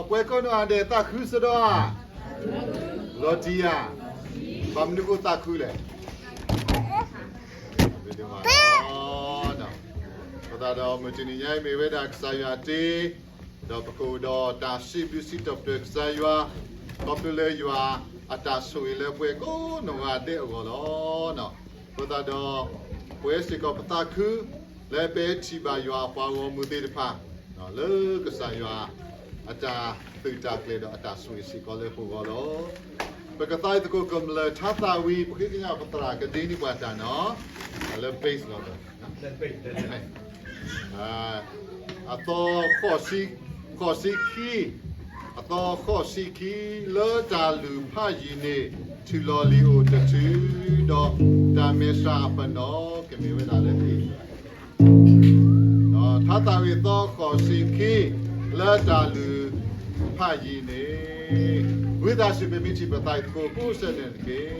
ပှၤကိးနီၢ်ဂၤဒဲးသးခုစ့ၢ်ကီးဧါ, လီၤတံၢ်ဧါ, ဘၣ်မနုၤဃိသးခုလဲၣ်. အဃိသတးဒီး မုၢ်တနံၤညါအံၤမ့ၢ်ဝဲဒၣ်ကစၢ်ယွၤတ့, ဒီးပကအိၣ်ဒီးတၢ်စံးဘျုးစံးထီၣ်ပတြၢၤကစၢ်ယွၤ, ခီဖျိလၢယွၤအတၢ်ဆိၣ်ဂ့ၤလၢပှၤကိးနီၢ်ဂၤဒဲးအဂီၢ်လီၤ. အဃိသတးဒီး ပဝဲစ့ၢ်ကီးပသးခု လၢပထံၣ်ဘၣ်ယွၤအပှၤဂီၢ်မုၢ်သ့ၣ်တဖၣ် လၢကစၢ်ယွၤအတၢ်သုးတၢ်ကျဲၤဒီးအတၢ်ဆိၣ်ဂ့ၤစ့ၢ်ကီးလၢပဂီၢ်လီၤ. ပကသးဝံၣ်သကိးကမျၢၢ်ထါသးဝံၣ် ပဃ့ကညးပသရၣ်ကဒ့န့ၢ်ပှၤတၢ်နီၤ, လၢ bass လီၤ. အသီဃိးဆံ, ဃိးဆံခံ, အသီဃိးဆံခံ, လၢတၢ်လုၢ်ဖးယံၤန့ၣ် ထုးလီၤလံာ်အိၣ်တထုး, ဒီးတၢ်မဲာ်ဆှးအပနီၣ် ကမ့ၢ်ဝဲဒၣ်လၢ ထါသးဝံၣ်သီဃိးဆံခံ, လၢတၢ်လုၢ်ဖးယံၤန့ၣ်, ဝံသးစူၤပမ့ၢ်ထံၣ်ပသးအံၤသကိးကိးဆၢန့ၣ်တက့ၢ်.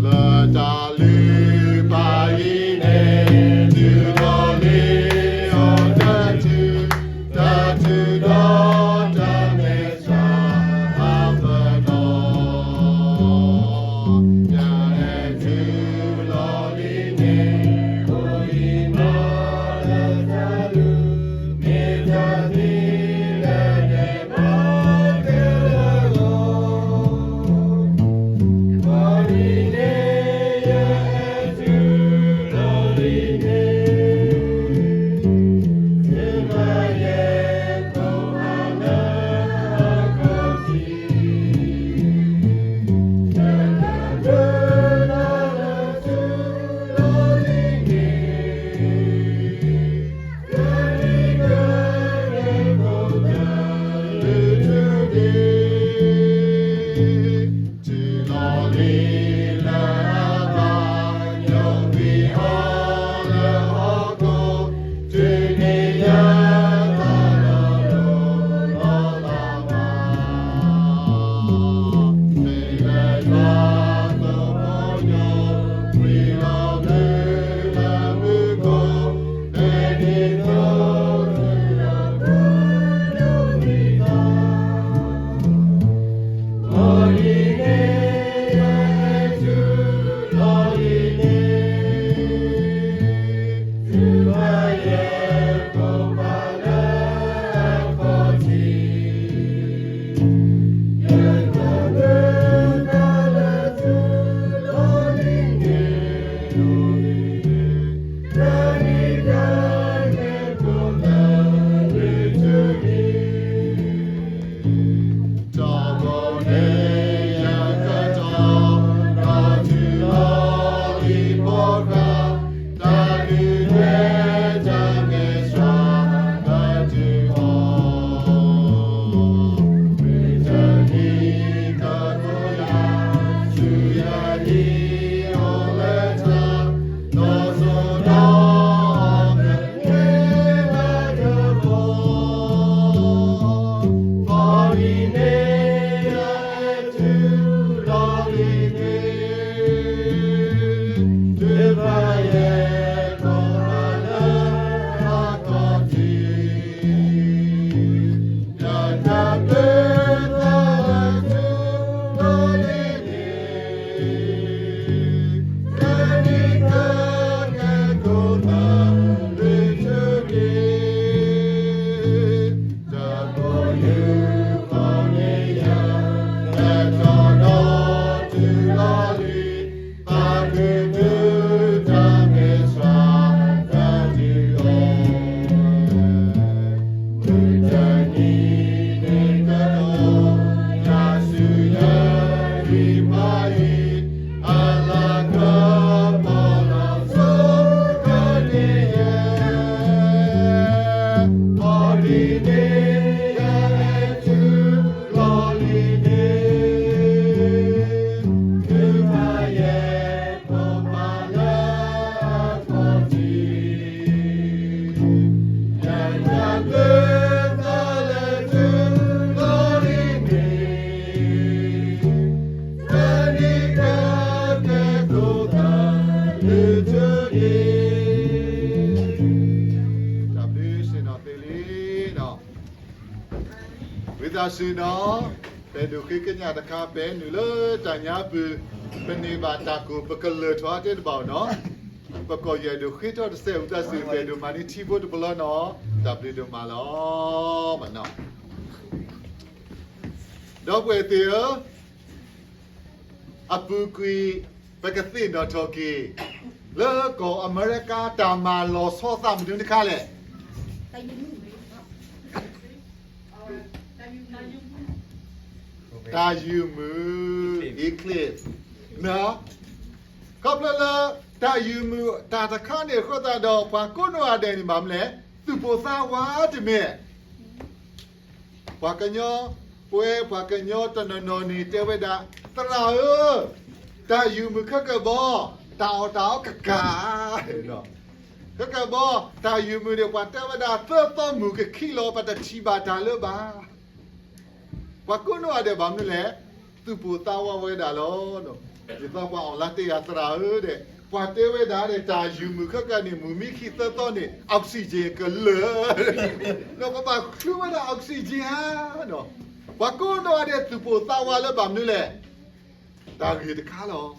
လၢတၢ်လုၢ်ဖးယံၤန့ၣ် ထုးလီၤလံာ်အိၣ်တထုး, တၢ်ထုးဒီးတၢ်မဲာ်ဆှးအပနီၣ် တၢ်ဘျုးစ့ၢ်နီၤသ့လံနီၤ. ဝံသးစူၤနီၤ, ပအဲၣ်ဒိးဃ့ကညးတခါ ပအဲၣ်နုာ်လၢတၢ်ညါပူၤ, ပန့ၢ်ဘၣ်တၢ်ကိၢ် ပကလၢၢ်ထီၣ်အါတဲတဘၣ်နီၤ, ပကိးယဲၢ်ဒိးဃ့ထီၣ်တစဲး ဝံသးစူၤ ပအဲၣ်ဒိးမၤန့ၢ်ထံဖိတပလီနီၤ, တၢ်ဘျုးဒိၣ်မးလီၤ. ဒီပုၢ်ဝဲၢ်သ့ၣ်ဧၢ, အပူၤကွံာ် ပကသ့ၣ်နီၣ်ထီၣ်က့ၤ လၢကီၢ်အမဲရကၤ တၢ်မၤလီၤဆီသးမနုၤတခါလဲၣ်. တၢ်ယုၢ်မုၢ် eclipse ခီဖျိလၢ တၢ်ယုၢ်မုၢ်တၢ်တခါန့ၣ်အဃိသတးဒီး ပှၤကိးနီၢ်ဂၤဒဲးန့ၣ် ဘၣ်မနုၤလဲၣ်, သူၣ်ပိၢ်သးဝးတမ့ၢ် ပှၤကညီ, ပဝဲပှၤကညီတနီၤနီၤန့ၣ် တဲဝဲဒၣ်, သရၣ်ဧၢ, တၢ်ယုၢ်မုၢ်ခဲကဘီ တၢ်အီၣ်တၢ်အီကကၤ, ခဲကဘီ တၢ်ယုၢ်မုၢ်န့ၣ် ပှၤတဲဝဲဒၣ် သၢသီမုၢ်ကခံလီၤ ပတထံၣ်ဘၣ်တၢ်လၢၤဘၣ်. ပှၤကိးနီၢ်ဂၤဒဲး ဘၣ်မနုၤလဲၣ်, သူၣ်ပိၢ်သးဝးဝဲဒၣ်လီၤ. ယသးပှၤအီၣ်လါတဲယၤ သရၣ်ဧၢဒီး, ပှၤတဲဝဲဒၣ်ဒီး တၢ်ယုၢ်မုၢ်ခဲကနံၣ် မုၢ်မံခံသၢသီန့ၣ် oxygen ကလၢာ်, ဒီးပဘၣ်ချုးဝဲဒၣ် oxygen ဧါ. ပှၤကိးနီၢ်ဂၤဒဲး သူၣ်ပိၢ်သးဝးလၢ ဘၣ်မနုၤလဲၣ်, တၢ်ဂ့ၢ်တခါလီၤ.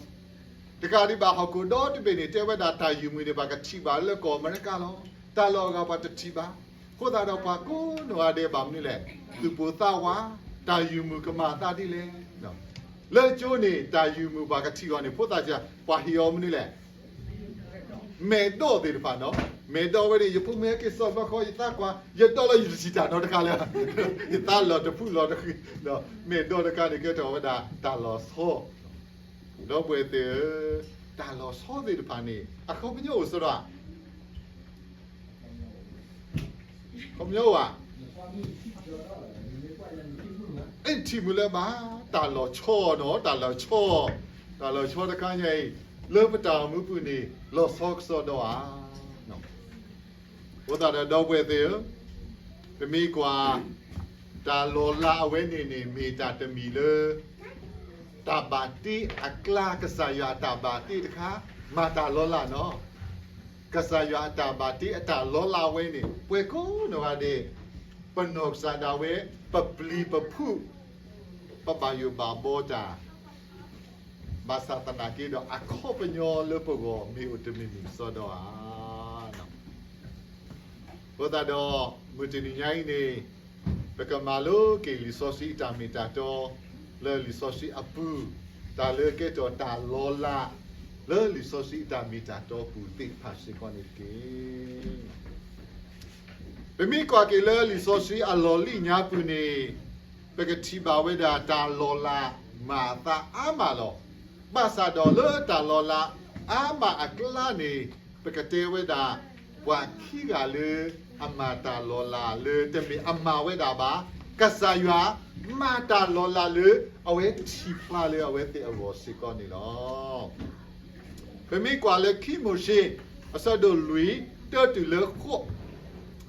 တကးဒံးဘၣ် ဟီၣ်ခိၣ်ဒီတဘ့ၣ်န့ၣ် တဲဝဲဒၣ် တၢ်ယုၢ်မုၢ်န့ၣ် ပှၤကထံၣ်ဘၣ်လၢကီၢ်အမဲရကၤလီၤ. တၢ်လီၢ်အဂၤ ပှၤတထံၣ်ဘၣ်. အဃိသတးဒီး ပှၤကိးနီၢ်ဂၤဒဲး ဘၣ်မနုၤလဲၣ်, သူၣ်ပိၢ်သးဝး, တၢ်ယုၢ်မုၢ်ကမၤအသးဒ်လဲၣ်. လၢကၠိန့ၣ် တၢ်ယုၢ်မုၢ်ပှၤကထံၣ်အီၤန့ၣ် ဖိသၣ်ဆံး ပှၤဟ့ၣ်အီၤမနုၤလဲၣ်, မဲာ်ဒိးသ့ၣ်တဖၣ်နီၤ, မဲာ်ဒိးဝဲန့ၣ် ယဖိမုၣ်ဟဲက့ၤစိာ်ဘျီဃီ ယသးကွၢ်, ယဒိးလီၤ ယတထံၣ်တၢ်နီတခါလၢၤ, ယသးလီၤတဖုလီၤတဃံ, မဲာ်ဒိးတခါန့ၣ် ကဲထီၣ်ဝဲဒၣ်တၢ်လီၤဆီ, ဒီပုၢ်ဝဲၢ်သ့ၣ်ဧၢ, တၢ်လီၤဆီသ့ၣ်တဖၣ်န့ၣ် အခီပညီအိၣ်စ့ၢ်ကီး ခီပညီအိၣ်ဧါ. အ့ၣ် ထံၣ်မုၢ်လၢၤဘၣ်, တၢ်လီၤဆီနီၤ, တၢ်လီၤဆီ, တၢ်လီၤဆီတခါညါအံၤ လၢပတၢ်အိၣ်မူပူၤန့ၣ် လီၤဆီကစီဒီဧါ. အဃိသတးဒီး ဒီပုၢ်ဝဲၢ်သ့ၣ်ဧၢ, ပမ့ၢ်ကွၢ် တၢ်လီၤလးအဝဲန့ၣ်န့ၣ် မ့ၢ်တၢ်တမံၤလၢ တၢ်ဘၣ်တ့အကျါ ကစၢ်ယွၤအတၢ်ဘၣ်တ့တခါ, မၤတၢ်လီၤလးနီၤ. ကစၢ်ယွၤအတၢ်ဘၣ်တ့အတၢ်လီၤလးဝဲန့ၣ် ပှၤကိးနီၢ်ဂၤဒဲး ပနီၢ်ကစၢ်ဒၣ်ဝဲ ပပျံၤပဖုး ပဘၣ်ယိၣ်ဘၣ်ဘီတၢ် ဘၣ်ဆၣ်သနာ်က့ဒီး အခီပညီလၢပဂီၢ် မ့ၢ်အိၣ်တမံၤမံၤကစီဒီဧါ. အဃိသတးဒီး မုၢ်တနံၤညါအံၤန့ၣ် ပကမၤလိက့ၤလံာ်စီဆှံအတၢ်မ့ၢ်တၢ်တီ လၢလံာ်စီဆှံအပူၤ, တၢ်လၢကဲထီၣ်တၢ်လီၤလး လၢလံာ်စီဆှံအတၢ်မ့ၢ်တၢ်တီပူၤသ့ၣ်တဖၣ်စ့ၢ်ကီးန့ၣ်တက့ၢ်. ပမ့ၢ်ကွၢ်က့ၤလၢလံာ်စီဆှံအလီၢ်လံၣ်ညါပူၤန့ၣ် ပကထံၣ်ဘၣ်ဝဲဒၣ်တၢ်လီၤလးမၤအသးအါမးလီၤ. ဘၣ်ဆၣ်ဒီးလၢတၢ်လီၤလးအါမးအကျါန့ၣ် ပကတဲဝဲဒၣ် ပှၤခံဂၤလၢအမၤတၢ်လီၤလးလၢတမ့ၢ်အမၤဝဲဒၣ်ဘၣ်, ကစၢ်ယွၤမၤတၢ်လီၤလးလၢအဝဲထံၣ်ဖျါလၢအဝဲသ့ၣ်အဂီၢ်စ့ၢ်ကီးန့ၣ်လီၤ. ပမ့ၢ်ကွၢ်လၢခံမိၤၡ့ အဆၢဒိၣ်လွံၢ် တၢတုၤလၢဃိး,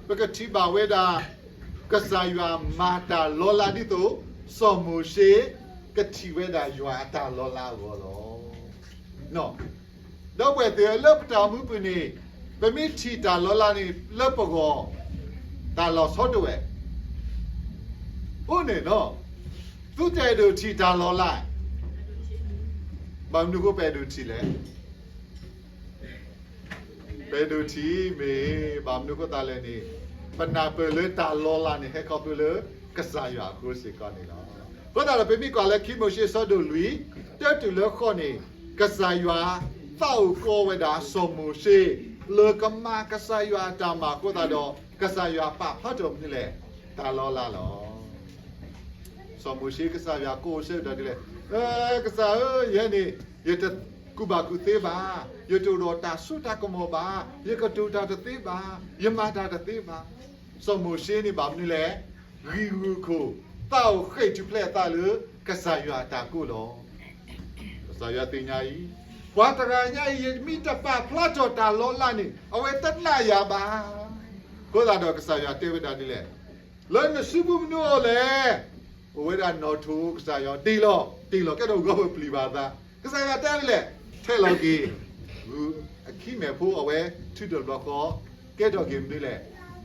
ပကထံၣ်ဘၣ်ဝဲဒၣ် ကစၢ်ယွၤမၤတၢ်လီၤလးဒ်သိး စီၤမိၤၡ့ ကထံၣ်ဝဲဒၣ်ယွၤအတၢ်လီၤလးအဂီၢ်လီၤ. ဒီပုၢ်ဝဲၢ်သ့ၣ်ဧၢ, လၢပတၢ်အိၣ်မူပူၤန့ၣ် ပမ့ၢ်ထံၣ်တၢ်လီၤလးန့ၣ် လၢပဂီၢ် တၢ်လီၤဆီတဝဲၢ် အိၣ်န့ၣ်လီၤ. သုတအဲၣ်ဒိးထံၣ်တၢ်လီၤလး, ဘၣ်မနုၤအဃိပအဲၣ်ဒိးထံၣ်လဲၣ်. ပအဲၣ်ဒိးထံၣ်မ့ၢ် ဘၣ်မနုၤအဃိသတးလဲၣ်န့ၣ်, ပနၢ်ပၢၢ်လၢတၢ်လီၤလးန့ၣ် ဟဲခီဖျိလၢကစၢ်ယွၤအဃိစ့ၢ်ကီးန့ၣ်လီၤ. အဃိသတးဒီး ပမ့ၢ်ကွၢ်လၢခံမိၤၡ့ အဆၢဒိၣ်လွံၢ် တၢတုၤလၢဃိးန့ၣ်, ကစၢ်ယွၤသးအိၣ်ကီဝဲဒၣ်စီၤမိၤၡ့ လၢကမၤကစၢ်ယွၤအတၢ်မၤအဃိသတးဒီး ကစၢ်ယွၤပာ်ဖျါထီၣ်မနုၤလဲၣ်, တၢ်လီၤလးလီၤ. စီၤမိၤၡ့ ကစၢ်ယွၤကိးဆၢကတီၢ်ဒ်လဲၣ်, ကစၢ်ဧၢ, ယဲန့ၣ် ယတကူၣ်ဘၣ်ကူၣ်သ့ဘၣ်, ယတအိၣ်ဒီးတၢ်စိတၢ်ကမီၤဘၣ်, ယကတိၤတၢ်တသ့ဘၣ်, ယမၤတၢ်တသ့ဘၣ်. စီၤမိၤၡ့န့ၣ် ဘၣ်မနုၤလဲၣ်, ဂံၢ်ဂုၢ်ခိၣ် သးအိၣ်ဃ့ၢ်ထူၣ်ဖျဲးအသးလၢ ကစၢ်ယွၤအတၢ်ကိးလီၤ. ကစၢ်ယွၤသ့ၣ်ညါအံၤ, ပှၤတဂၤညါအံၤ ယမ့ၢ်တပာ်ဖျါထီၣ်တၢ်လီၤလးန့ၣ် အဝဲတနာ်ယၤဘၣ်. အဃိသတးဒီး ကစၢ်ယွၤတဲဝဲဒၣ်ဒ်လဲၣ်, လၢနစုပူၤမနုၤအိၣ်လဲၣ်. အိၣ်ဝဲဒၣ်နီၣ်ထိၣ်ကစၢ်ယွၤ, တ့ၢ်လီၤ, တ့ၢ်လီၤ ကဲထီၣ်ဂီၢ်ပပျံၤဘၣ်အသး. ကစၢ်ယွၤတဲဒ်လဲၣ်, ထဲလီၤက့ၤ, ဂုၢ်အခံမဲာ်ဖိအဝဲထုးထီၣ်တဘျီဃီ, ကဲထီၣ်က့ၤမနုၤလဲၣ်,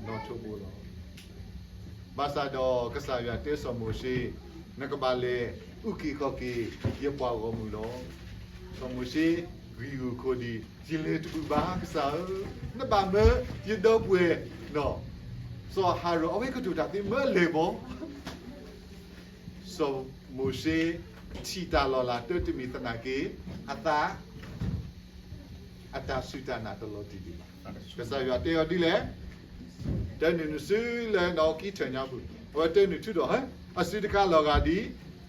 နီၣ်ထိၣ်ဘိလီၤ. ဘၣ်ဆၣ်ဒီးကစၢ်ယွၤတဲစီၤမိၤၡ့, နကဘၣ်လဲၤအုၣ်က့ၤခီၣ်က့ၤယပှၤဂီၢ်မုၢ်လီၤ. စီၤမိၤၡ့ဂံၢ်ဂုၢ်ခိၣ်ဒံး, ယလဲၤတဘူၣ်ဘၣ်ကစၢ်ဧၢ, နဘၣ်မၢယဒီပုၢ်ဝဲၢ်, စီၤအၤဟရိၣ် အဝဲကတိၤတၢ်သ့မၢလဲၤဘၣ် စီၤမိၤၡ့ထံၣ်တၢ်လီၤလးတၢ်တမံၤသနာ်က့ အသး အတၢ်စူၢ်တၢ်နာ်တလီၤတံၢ်ဒံးဘၣ်. ကစၢ်ယွၤတဲအီၤဒ်လဲၣ်, တဲနုာ်နစုလၢနအီကံထၢၣ်ညါပူၤ, အဝဲတဲနုာ်ထုဒီး အစုတခါလီၤဂာ်ဒ်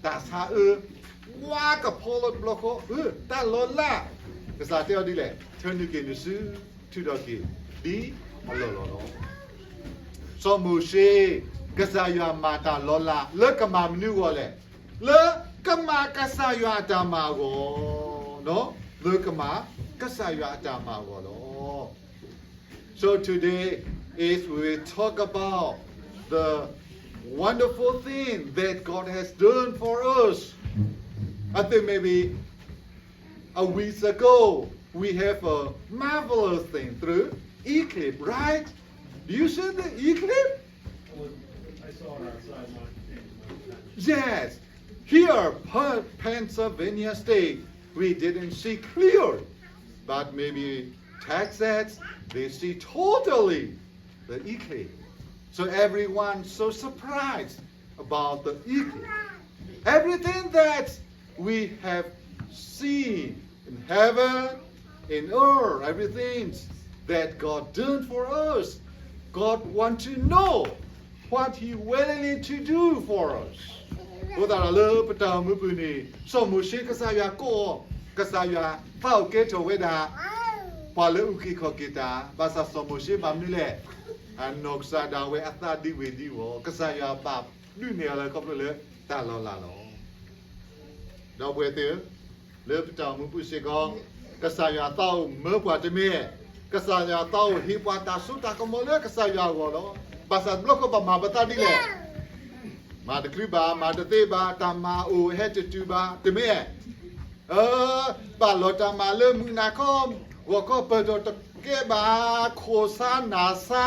တၢ်ဆါအၢ, ဝါကဖီလီၤတဘျီဃီ, တၢ်လီၤလး, ကစၢ်တဲအီၤဒ်လဲၣ်, ထၢနုာ်က့ၤနစု, ထုးထီၣ်က့ၤ ဒ်အလီၢ်လီၤလီၤ. စီၤမိၤၡ့, ကစၢ်ယွၤမၤတၢ်လီၤလး လၢကမၤမနုၤအဂီၢ်လဲၣ်, လၢကမၤကစၢ်ယွၤအတၢ်မၤအဂီၢ်, လၢကမၤကစၢ်ယွၤအတၢ်မၤအဂီၢ်လီၤ. So today is we will talk about the wonderful thing that God has done for us. I think maybe a week ago, we have a marvelous thing through eclipse, right? Do you see the eclipse? Yes. Here, Pennsylvania State, we didn't see clear, but maybe Texas, they see totally the eclipse. So everyone so surprised about the eclipse. Everything that we have seen in heaven, in earth, everything that God done for us, God want to know what He willing to do for us. အဃိသတးဒီးလၢပတၢ်အိၣ်မူပူၤန့ၣ် စီၤမိၤၡ့ကစၢ်ယွၤကိးအီၤ, ကစၢ်ယွၤသးအိၣ်ကဲထီၣ်ဝဲဒၣ် ပှၤလၢအုၣ်က့ၤခီၣ်က့ၤတၢ်, ဘၣ်ဆၣ်စီၤမိၤၡ့ဘၣ်မနုၤလဲၣ်, အနီၢ်ကစၢ်ဒၣ်ဝဲအသးဒံးဝ့ၤဒံးဝီၤ, ကစၢ်ယွၤဘၣ်ဒုးနဲၣ်အီၤလၢခီဖျိလၢတၢ်လီၤလးလီၤ. ဒီပုၢ်ဝဲၢ်သ့ၣ်ဧၢ, လၢပတၢ်အိၣ်မူပူၤစ့ၢ်ကီး, ကစၢ်ယွၤသးအိၣ်မၢပှၤတမ့ၢ်, ကစၢ်ယွၤသးအိၣ်ဟ့ၣ်ပှၤတၢ်စိတၢ်ကမီၤလၢကစၢ်ယွၤအဂီၢ်လီၤ. ဘၣ်ဆၣ်တဘျီဃီဘၣ်မၤပသးဒ်လဲၣ်, မၤတချုးဘၣ်, မၤတသ့ဘၣ်, တၢ်မၤအိၣ်ဟဲတတုၤဘၣ်, တမ့ၢ် ဘၣ်လီၤတၢ်မၤလၢမုၢ်နၤခီ, ဂီၤခီပၢၢ်ထီၣ်တကဲဘၣ်, ခိၣ်ဆါနၢ်ဆါ,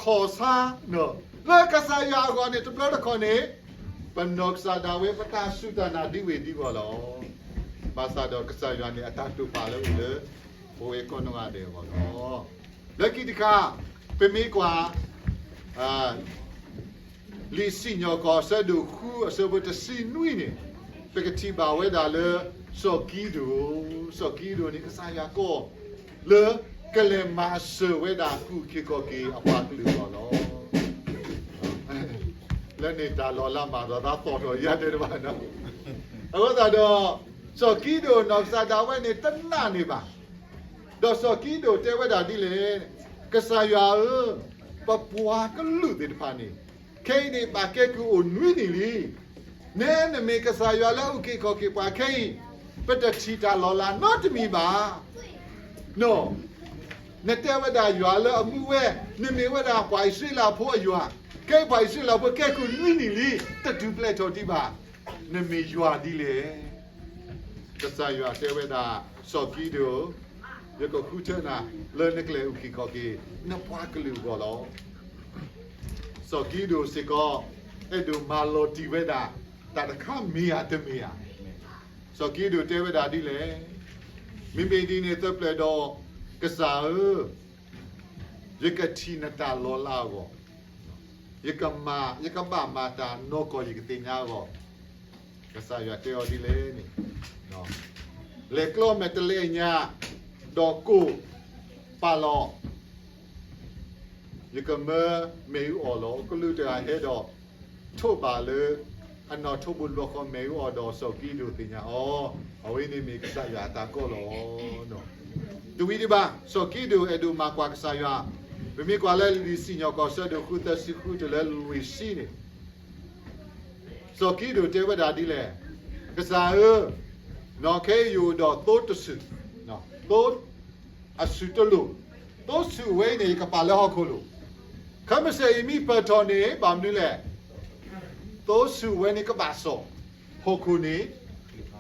ခီၣ်ဆါ, လၢကစၢ်ယွၤအဂီၢ်န့ၣ် တဘျီတခီၣ်န့ၣ်, ပနီၢ်ကစၢ်ဒၣ်ဝဲပတၢ်စူၢ်တၢ်နာ်ဒံးဝ့ၤဒံးဝီၤလီၤ. ဘၣ်ဆၣ်ဒီးကစၢ်ယွၤန့ၣ် အတၢ်တိာ်ပာ်လၢအအိၣ်လၢ ပဝဲကိးနီၢ်ဂၤဒဲးအဂီၢ်လီၤ. လၢခံတခါ, ပမ့ၢ်ကွၢ် လံာ်စံၣ်ညီၣ်ကွီၢ်အဆၢဒိၣ်ဃုအဆၢဖိတဆံနွံန့ၣ်, ပကထံၣ်ဘၣ်ဝဲဒၣ်လၢ စီၤကံဒိၣ်, စီၤကံဒိၣ်န့ၣ် ကစၢ်ယွၤကိး လၢကလဲၤမၤစၢၤဝဲဒၣ်အုၣ်က့ၤခီၣ်က့ၤအပှၤကလုာ်အဂီၢ်လီၤ. လၢန့ၣ်တၢ်လီၤလးမၤဒီးသးသီၣ်ထီၣ်ယၤတဲတဘၣ်နီၤ. အဃိသတးဒီး စီၤကံဒိၣ်နီၢ်ကစၢ်ဒၣ်ဝဲန့ၣ်တနာ်န့ၢ်ဘၣ်. ဒီးစီၤကံဒိၣ်တဲဝဲဒၣ်ဒ်လဲၣ်, ကစၢ်ယွၤဧၢ, ပပှၤကလုာ်သ့ၣ်တဖၣ်န့ၣ် ခဲအံၤန့ၣ် ဘၣ်ကဲကုၢ်အိၣ်နွံနံၣ်လံ. နဲနမ့ၢ်ကစၢ်ယွၤလၢအုၣ်က့ၤခီၣ်က့ၤပှၤ ခဲအံၤ ပတထံၣ်တၢ်လီၤလးနီတမံၤဘၣ်. နီၤ, နတဲဝဲဒၣ်ယွၤလၢအမူဝဲ, နမ့ၢ်ဝဲဒၣ်ပှၤအံၣ်စရ့လးဖိအယွၤ, ခဲအံၤပှၤအံၣ်စရ့လးဖိကဲကုၢ်နွံနံၣ်လံ, တဒုးပျဲၢ်ထီၣ်ဒံးဘၣ်. နမ့ၢ်ယွၤဒ်လဲၣ်. ကစၢ်ယွၤတဲဝဲဒၣ်, စီၤကံဒိၣ်, ယကဃုထၢနၤလၢနကလဲၤအုၣ်က့ၤခီၣ်က့ၤ နပှၤကလုာ်အဂီၢ်လီၤ. စီၤကံဒိၣ်စ့ၢ်ကီး အဲၣ်ဒိးမၤလီၤတံၢ်ဝဲဒၣ် တၢ်တခါမ့ၢ်ဧါတမ့ၢ်ဧါ. စီၤကံဒိၣ်တဲဝဲဒၣ်ဒ်လဲၣ်, မ့မ့ၢ်ဒ်န့ၣ်သပှၢ်ဒီး, ကစၢ်ဧၢ, ယကထံၣ်နတၢ်လီၤလးအဂီၢ်, ယကမၤ, ယကဘၣ်မၤတၢ်နီၢ်ကီၢ်ယကသ့ၣ်ညါအဂီၢ်, ကစၢ်ယွၤတဲအီၤဒ်လဲၣ်န့ၣ်, လဲၤကျီမဲာ်တဲးလဲးညါ, ဒီးကိၢ်ပာ်လီၤ ယကမၢမ့ၣ်အူအီၣ်လီၤ. ကလူးတဂၤဟဲဒီး ထိးဘၣ်လၢအနီၣ်ထိးဘိတဘျီဃီ မ့ၣ်အူအီၣ်ဒီးစီၤကံဒိၣ်သ့ၣ်ညါအီၤ, အဝဲန့ၣ်မ့ၢ်ကစၢ်ယွၤအတၢ်ကိးလီၤ. တဝံၤဒံးဘၣ်, စီၤကံဒိၣ်အဲၣ်ဒိးမၤကွၢ်ကစၢ်ယွၤ, ပမ့ၢ်ကွၢ်လၢလံာ်စံၣ်ညီၣ်ကွီၢ် အဆၢဒိၣ်ဃုသၢဆံဃုတုၤလၢလွံၢ်ဆံန့ၣ်, စီၤကံဒိၣ်တဲဝဲဒၣ်ဒ်လဲၣ်, ကစၢ်ဧၢ, နီၢ်ခဲအံၤယအိၣ်ဒီးသိတစု, သိ အစုတလိၣ်, သိဆူၣ်ဝဲအံၤန့ၣ် ယကပာ်လၢဟီၣ်ခိၣ်လိၤ, ခဲမုၢ်ဆ့ၣ်အံၤမ့ၢ်ပၢၢ်ထီၣ်န့ၣ် ဘၣ်မနုၤလဲၣ်, သိဆူၣ်ဝဲန့ၣ်ကဘၣ်စီၣ်, ဟီၣ်ခိၣ်န့ၣ်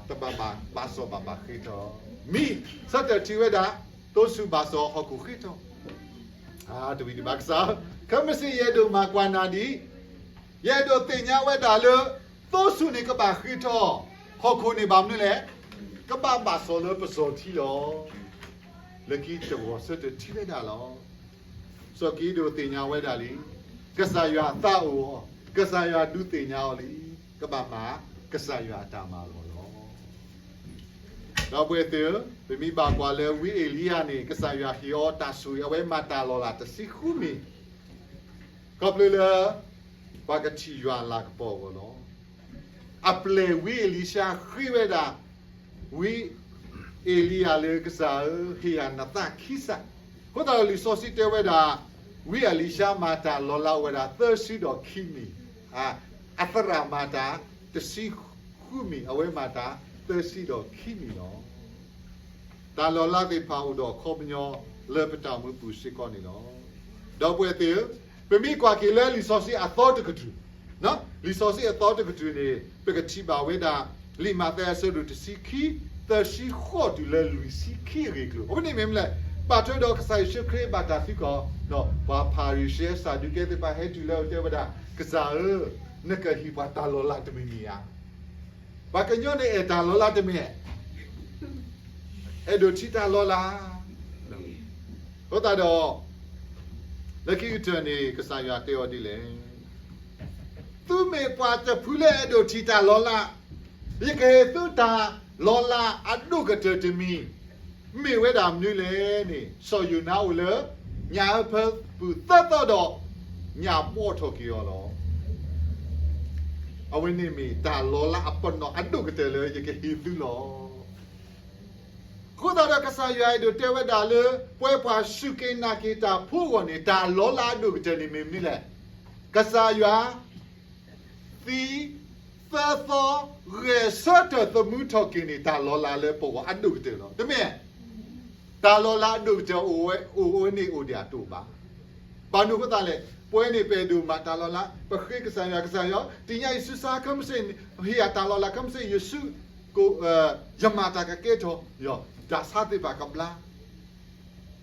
တဘၣ်ဘၣ်, ဘၣ်စီၣ်ဘၣ်ဘၣ်ဃ့ထီၣ်, မ့ၢ်ဆၢတဲာ်ထံၣ်ဝဲဒၣ်, သိဆူၣ်ဘၣ်စီၣ်ဟီၣ်ခိၣ်ဃ့ထီၣ်, တဝံၤဒံးဘၣ်ကစၢ်, ခဲမုၢ်ဆ့ၣ်ယအဲၣ်ဒိးမၤကွၢ်နၤဒ် ယအဲၣ်ဒိးသ့ၣ်ညါဝဲဒၣ်လၢ သိဆူၣ်န့ၣ်ကဘၣ်ဃ့ထီၣ်, ဟီၣ်ခိၣ်န့ၣ်ဘၣ်မနုၤလဲၣ်, ကဘၣ်ဘၣ်စီၣ်လၢပစီၤထံလီၤ. လၢခံတဂီၤဆၢထၢၣ်ထံၣ်ဝဲဒၣ်လီၤ. စီၤကံးဒဧိၣ်သ့ၣ်ညါဝဲဒၣ်လံ, ကစၢ်ယွၤသးအိၣ်အီၤ, ကစၢ်ယွၤဒုးသ့ၣ်ညါအီၤလံ, ကဘၣ်မၤကစၢ်ယွၤအတၢ်မၤလီၤလီၤ. ဒီပုၢ်ဝဲၢ်သ့ၣ်ဧၢ, ပမ့ၢ်ဘၣ်ကွၢ်လၢဝံအ့လံယၤန့ၣ် ကစၢ်ယွၤဟ့ၣ်အီၤတၢ်ဆိၣ်ဂ့ၤ အဝဲမၤတၢ်လီၤလးတဆံဃုမံၤ, ခီဖျိလၢ ပှၤကထံၣ်ယွၤအလၤကပီၤအဂီၢ်လီၤ. အပျဲၢ်ဝံအ့လံၡါဃ့ဝဲဒၣ် ဝံအ့လံယၤလၢ ကစၢ်ဧၢ, ဟ့ၣ်ယၤနသးခံစး, အဃိသတးဒီးလံာ်စီဆှံတဲဝဲဒၣ် ဝံအ့လံၡါမၤတၢ်လီၤလးအိၣ်ဝဲဒၣ်သၢဆံဒီးခံမံၤ, အသရၣ်မၤတၢ်တဆံဃုမံၤ, အဝဲမၤတၢ်သၢဆံဒီးခံမံၤလီၤ. တၢ်လီၤလးသ့ၣ်တဖၣ်အိၣ်ဒီးအခီပညီလၢပတၢ်အိၣ်မူပူၤစ့ၢ်ကီးန့ၣ်လီၤ. ဒီပုၢ်ဝဲၢ်သ့ၣ်ဧၢ, ပမ့ၢ်ကွၢ်က့ၤလၢလံာ်စီဆှံအသီတကတြူၢ်, လံာ်စီဆှံအသီတကတြူၢ်န့ၣ် ပကထံၣ်ဘၣ်ဝဲဒၣ် လံာ်မးသဲအဆၢဒိၣ်တဆံခံ, သၢဆံဃိးတုၤလၢလွံၢ်ဆံခံအဂ့ၢ်အကျိၤ, အဝဲန့ၣ်မ့ၢ်မနုၤလဲၣ်, ဘၣ်ထွဲဒီးကစၢ်ယ့ၣ်ၡူးခရံာ်ဘၣ်တၢ်သံကွၢ်, ဒီးပှၤဖၤရံၤၡဲ စၤဒူးကဲသ့ၣ်တဖၣ်ဟဲတုၤလၢအအိၣ်တဲဝဲဒၣ်, ကစၢ်ဧၢ, နကဟ့ၣ်ပှၤတၢ်လီၤလးတမံၤမံၤဧါ. ပှၤကညီန့ၣ်အဲၣ်တၢ်လီၤလးတမ့ၢ်, အဲၣ်ဒိးထံၣ်တၢ်လီၤလး. အဃိသတးဒီး လၢခံကတၢၢ်န့ၣ် ကစၢ်ယွၤတဲအီၤဒ်လဲၣ်, သုမ့ၢ်ပှၤတဖုလၢအဲၣ်ဒိးထံၣ်တၢ်လီၤလး, ယကဟ့ၣ်သုတၢ်လီၤလးအဒိၣ်ကတၢၢ်တမံၤ, မ့ၢ်ဝဲဒၣ်မနုၤလဲၣ်န့ၣ် စီၤယိၤနါအိၣ်လၢညၣ်အၢဖၢပူၤသၢသီဒီး ညၣ်ဘှီၣ်ထီၣ်က့ၤအီၤလီၤ. အဝဲန့ၣ်မ့ၢ်တၢ်လီၤလးအပနီၣ်အဒိၣ်ကတၢၢ်လၢယကဟ့ၣ်သုလီၤ. အဃိသတးဒီးကစၢ်ယွၤအဲၣ်ဒိးတဲဝဲဒၣ်လၢ ပဝဲပှၤစူၢ်က့ၤနာ်က့ၤတၢ်ဖိအဂီၢ်န့ၣ် တၢ်လီၤလးအဒိၣ်ကတၢၢ်န့ၣ်မ့ၢ်မနုၤလဲၣ်. ကစၢ်ယွၤ သံ သၢသီ ဂဲၤဆၢထၢၣ်သမူထီၣ်က့ၤန့ၣ် တၢ်လီၤလးလၢပဂီၢ်အဒိၣ်ကတၢၢ်လီၤ. တမ့ၢ် တၢ်လီၤလးအဒိၣ်ကတၢၢ် အိၣ်ဝဲန့ၣ်အိၣ်ဒံးအတအိၣ်ဘၣ်. ဘၣ်မနုၤအဃိသတးလဲၣ်, ပဝဲန့ၣ်ပအဲၣ်ဒိးမၤတၢ်လီၤလး, ပဃ့ကစၢ်ယွၤ, ကစၢ်ယွၤ တနံၤညါအံၤ ဆူစါခဲမုၢ်ဆ့ၣ် ဟ့ၣ်ယၤတၢ်လီၤလးခဲမုၢ်ဆ့ၣ် ယဆူ ယမၤတၢ်ကကဲထီၣ်, တၢ်ဆါသ့ၣ်တဖၣ်ကဘျါ.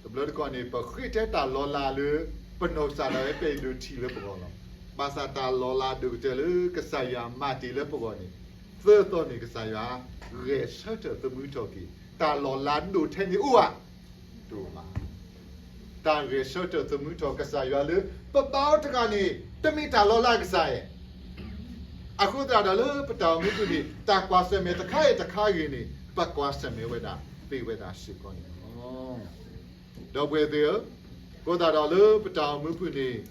တဘျီတခီၣ်န့ၣ် ပဃ့ထဲတၢ်လီၤလးလၢ ပနီၢ်ကစၢ်ဒၣ်ဝဲ ပအဲၣ်ဒိးထံၣ်လၢပဂီၢ်လီၤ. ဘၣ်ဆၣ်တၢ်လီၤလးအဒိၣ်ကတၢၢ်လၢကစၢ်ယွၤမၤတ့ၢ်လၢပဂီၢ်န့ၣ် သၢသီန့ၣ် ကစၢ်ယွၤဂဲၤဆၢထၢၣ်သမူထီၣ်က့ၤ, တၢ်လီၤလးဒိၣ်ထဲန့ၣ်အိၣ်ဧါ. တအိၣ်ဘၣ်. တၢ်ဂဲၤဆၢထၢၣ်သမူထီၣ်ကစၢ်ယွၤလၢ ပဘါအီၤတဂၤန့ၣ် တမ့ၢ်တၢ်လီၤလးကစၢ်ဧါ. အဃိသတးဒီးလၢပတၢ်အိၣ်မူပူၤန့ၣ် တၢ်ကွၢ်ဆၢၣ်မဲာ်တခါအံၤတခါဂ့ၤန့ၣ် ပကွၢ်ဆၢၣ်မဲာ်ဝဲဒၣ်သ့ဝဲဒၣ်စ့ၢ်ကီးန့ၣ်လီၤ. ဒီပုၢ်ဝဲၢ်သ့ၣ်ဧၢ, အဃိသတးဒီးလၢပတၢ်အိၣ်မူပူၤန့ၣ်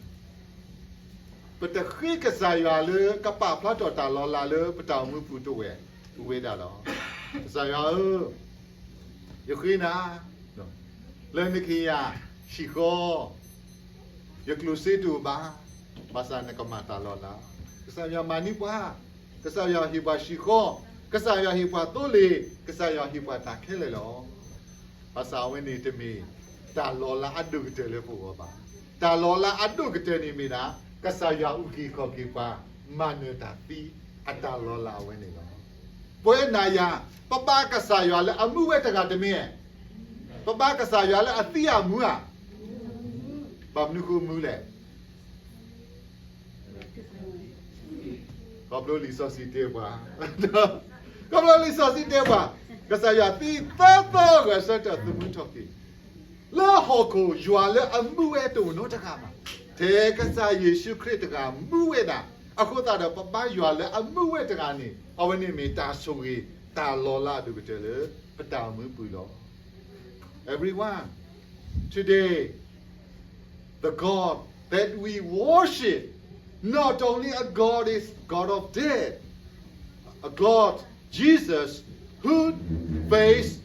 ပတဃ့ကစၢ်ယွၤလၢကပာ်ဖျါထီၣ်တၢ်လီၤလးလၢပတၢ်အိၣ်မူပူၤတအိၣ်ဝဲဒၣ်လီၤ. ကစၢ်ယွၤဧၢ, ယဃ့နၤ လၢနကဟ့ၣ်ယၤဟံၣ်ဃီ, ယကျိၣ်စ့တအိၣ်ဘၣ်, ဘၣ်ဆၣ်နကမၤတၢ်လီၤလး, ကစၢ်ယွၤမၤန့ၢ်ပှၤ, ကစၢ်ယွၤဟ့ၣ်ပှၤဟံၣ်ဃီ, ကစၢ်ယွၤဟ့ၣ်ပှၤသိလ့ၣ်, ကစၢ်ယွၤဟ့ၣ်ပှၤတၢ်ခဲလၢာ်လီၤ. ဘၣ်ဆၣ်အဝဲန့ၣ်တမ့ၢ်တၢ်လီၤလးအဒိၣ်ကတၢၢ်လၢပဂီၢ်ဘၣ်. တၢ်လီၤလးအဒိၣ်ကတၢၢ်န့ၣ်မ့ၢ်ဒၣ် ကစၢ်ယွၤအုၣ်က့ၤခီၣ်က့ၤပှၤ မၤနၢၤတၢ်သံအတၢ်လီၤလးအဝဲန့ၣ်လီၤ. ပဝဲနၤယၤ ပဘါကစၢ်ယွၤလၢအမူဝဲတဂၤတမ့ၢ်ဧါ. ပဘါကစၢ်ယွၤလၢအသံအမူဧါ. ဘၣ်မနုၤဃိမူလဲၣ်. ခီဖျိလံာ်စီဆှံတဲပှၤ, ခီဖျိလံာ်စီဆှံတဲပှၤ, ကစၢ်ယွၤသံသၢသီဂဲၤဆၢထၢၣ်သမူထီၣ်က့ၤ လၢဟီၣ်ခိၣ်ယွၤလၢအမူဝဲတအိၣ်နီတဂၤဘၣ်. ထဲကစၢ်ယ့ၣ်ၡူးခရံာ်တဂၤမူဝဲဒၣ်. အဃိသတးဒီးပဘါယွၤလၢအမူဝဲတဂၤန့ၣ် အဝဲန့ၣ်မ့ၢ်တၢ်ဆိၣ်ဂ့ၤတၢ်လီၤလးအဒိၣ်ကတၢၢ်လၢပတၢ်အိၣ်မူပူၤလီၤ. Everyone, today, the God that we worship, not only a God is God of death, a God, Jesus, who faced